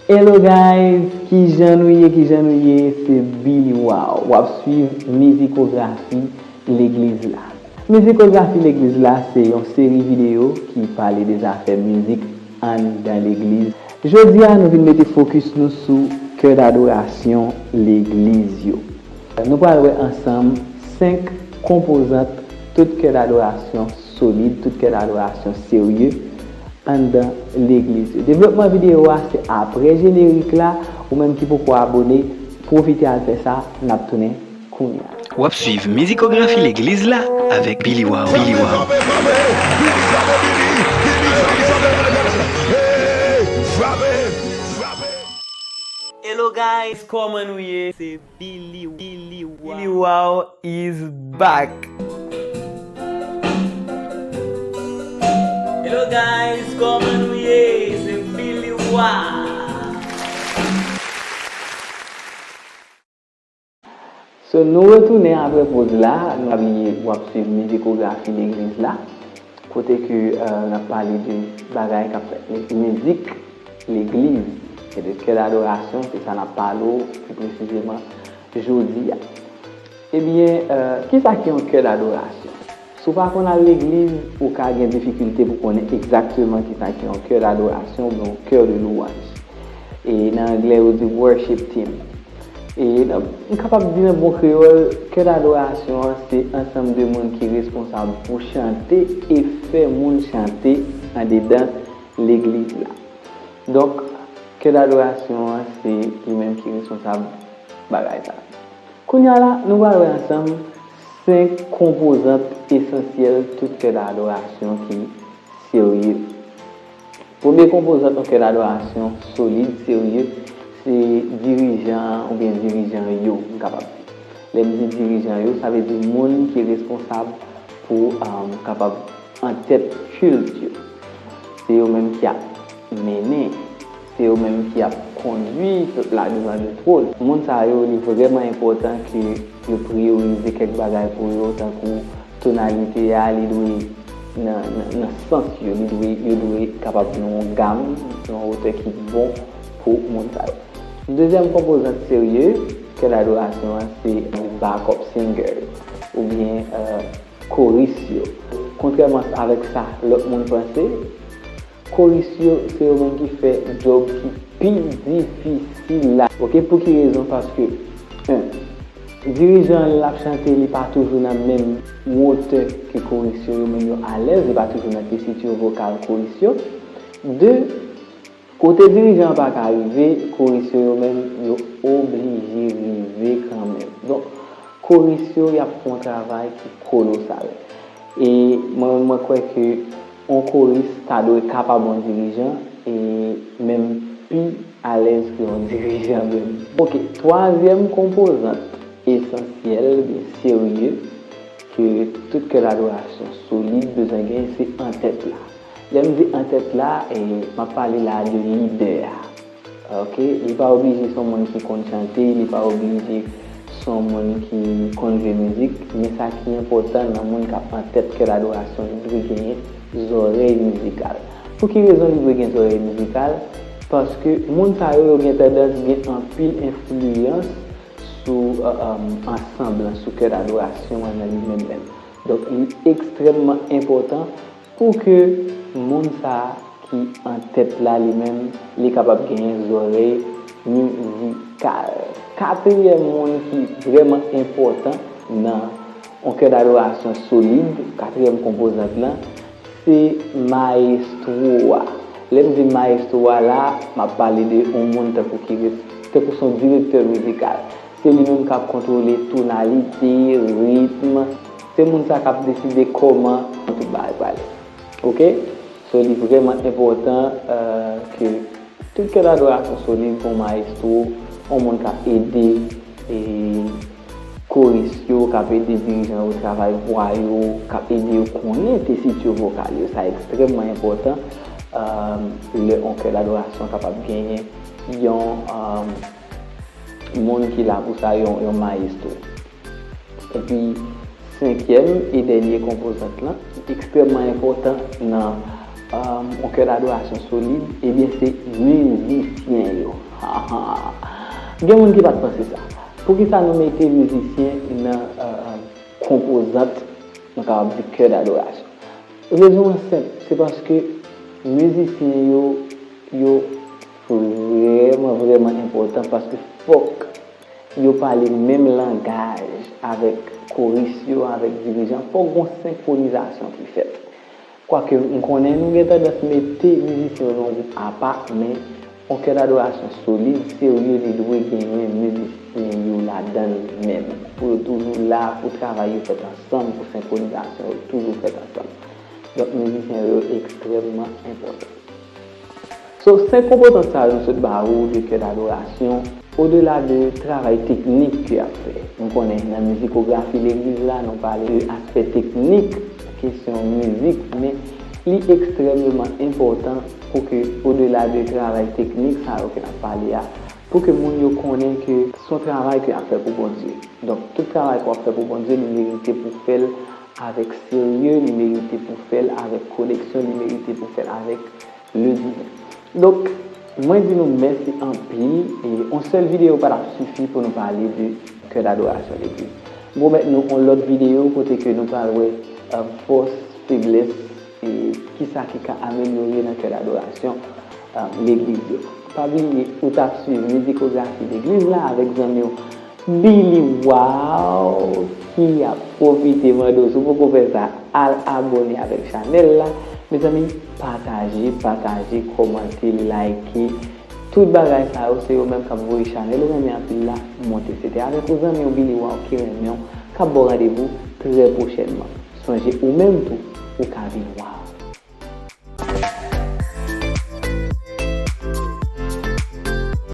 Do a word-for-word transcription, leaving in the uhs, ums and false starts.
Hello guys, kijan nou ye, kijan nou ye? Se Billy Wow. W ap swiv Mizikografi Legliz la. Mizikografi Legliz la se yon seri videyo ki pale de zafè mizik anndan legliz. Jodi a, nou vin mete fokis nou sou kè dadorasyon legliz yo. Nou pral wè ansanm senk konpozant tout kè dadorasyon solid, tout kè dadorasyon serye anndan legliz yo. Devlopman videyo a se apre jenerik la, ou menm ki poko abone, pwofite al fè sa, n ap tounen kounye a. W ap swiv Mizikografi Legliz la avèk Billy Wow. Billy Wow. Hello guys, kòman nou ye? Se Billy, Billy Wow. Billy Wow is back. Hello guys, kòman nou ye? Se Billy Wow. So, nou retounen apre poz la, nou pa bliye w ap swiv Mizikografi Legliz la, kote ke, euh, n ap pale de bagay k ap fèt, mizik legliz, e de kè dadorasyon, se sa n ap pale w pi presizeman jodi a. Ebyen, euh, kisa ki yon kè dadorasyon? Si w pa konn al legliz, ou ka gen difikilte pou konnen egzakteman kisa ki yon kè dadorasyon oubyen yon kè de louwanj. E nan anglè, yo di worship team. E nan, m kapab di nan bon kreyòl, kè dadorasyon an se ansanm de moun ki responsab pou chante e fè moun chante andedan legliz la. Donk, kè dadorasyon an se li menm ki responsab bagay sa. Kounye a la, nou pral wè ansanm senk konpozant esansyèl tout kè dadorasyon ki serye. Premye konpozant yon kè dadorasyon solid, serye, se dirijan an oubyen dirijan yo, m kapab di. Lè m di dirijan yo, sa vle di moun ki responsab pou, um, kapab antèt kilt yo. Se yo menm ki ap mennen, se yo menm ki ap kondui pèp la devan le twòn. Moun sa yo, li vrèman enpòtan ke yo priyorize kèk bagay pou yo, tankou tonalite a, li dwe nan, nan, nan sans yo, li dwe, yo dwe kapab nan yon gam, nan yon wotè ki bon pou moun sa yo. Dezyèm konpozant serye kè dadorasyon an se backup singer oubyen, euh, koris yo. Kontrèman avèk sa lòt moun panse, koris yo se yo menm ki fè djòb ki pi difisil la. Oke, pou ki rezon? Paske, en, dirijan an, lè l ap chante, li pa toujou nan menm wotè ke koris yo, yo menm yo alèz, li pa toujou nan tesiti vokal koris yo. De, kote dirijan an pa ka rive, koris yo, yo menm, yo oblije rive kanmenm. Donk, koris yo, y ap fè yon travay ki kolosal. E mwen menm, mwen kwè ke yon koris ta dwe kapab yon dirijan, e menm pi alèz ke yon dirijan menm. Oke, twazyèm konpozant esansyèl, byen serye, ke tout kè dadorasyon solid bezwen genyen, se antèt la. Lè m di antèt la, e, m ap pale la de lidè a. Oke, li pa oblije se yon moun ki konn chante, li pa oblije se yon moun ki konn jwe mizik, men sa ki enpòtan nan moun k ap antèt kè dadorasyon, li dwe genyen zòrèy mizikal. Pou ki rezon li dwe gen zòrèy mizikal? Paske moun sa yo, yo gen tandans gen anpil enfliyans sou, euh, euh, ansanm lan, sou kè dadorasyon an nan li menm menm. Donk, li ekstrèmman enpòtan pou ke moun sa a ki antèt la, li menm, li kapab genyen zòrèy mizikal. Katriyèm moun ki vrèman enpòtan nan yon kè dadorasyon solid, katriyèm konpozant lan, se mayestwo a. Lè m di mayestwo a la, m ap pale de yon moun tankou ki re-, tankou se yon direktè mizikal. Se li menm k ap kontwole tonalite, ritm. Se moun sa k ap deside kòman tout bagay prale. Oke? So, li vrèman enpòtan, euh, ke tout kè dadorasyon solid gen yon mayestwo, yon moun k ap ede, e, koris yo, k ap ede dirijan yo travay vwa yo, k ap ede yo konnen tesiti vokal yo. Sa ekstrèmman enpòtan, euh, lè yon kè dadorasyon kapab genyen yon, euh, moun ki la pou sa, yon, yon mayestwo. Epi, senkyèm e dènye konpozant lan, ki ekstrèmman enpòtan nan, euh, yon kè dadorasyon solid, ebyen, se mizisyen yo. Ah, gen moun ki pa t panse sa. Poukisa nou mete mizisyen nan uh, konpozant, nou kapab di, kè dadorasyon? Rezon an senp, se paske mizisyen yo, yo vrèman, vrèman enpòtan paske fòk yo pale menm langaj avèk koris yo, avèk dirijan. Fòk gon senkronizasyon ki fèt. Kwake m konnen nou gen tandans mete mizisyen yo nan yon gwoup apa, men yon kè dadorasyon solid, serye, li dwe genyen mizisyen yo ladan l menm. Pou yo toujou la, pou travay yo fèt ansanm, pou senkronizasyon yo toujou fèt ansanm. Donk, mizisyen yo ekstrèmman enpòtan. So, senk konpozant sa yo nou sot ba ou de kè dadorasyon, odela de travay teknik ke y ap fè. Nou konnen nan mizikografi legliz la, nou pale de aspè teknik kesyon mizik, men li ekstrèmeman enpòtan pou ke, odela de travay teknik sa yo ke n ap pale a, pou ke moun yo konnen ke se yon travay ke y ap fè pou Bondye. Donk, tout travay ke w ap fè pou Bondye, li merite pou fè l avèk serye, li merite pou fè l avèk koneksyon, li merite pou fè l avèk le diven. Donk, mwen di nou mèsi anpil, e yon sèl videyo pa t ap sifi pou nou pale de kè dadorasyon legliz. M pwomèt nou yon lòt videyo kote ke nou pral wè uh, fòs, feblès, e kisa ki ka amelyore nan kè dadorasyon uh, legliz yo. Pa bliye, ou t ap swiv mizikografi legliz la avèk zanmi w Billy Wow ki ap pwofite mande w, si w poko fè sa, al abòne avèk chanèl la. Mezanmi, pataje, pataje, kòmante, like. Tout bagay sa yo, se yo menm k ap voye chanèl ou renmen anpil la monte. Se te avèk ou zanmi w Billy Wow ki renmen w, k ap ba w randevou trè pwochènman. Sonje, ou menm tou, ou ka vin wow.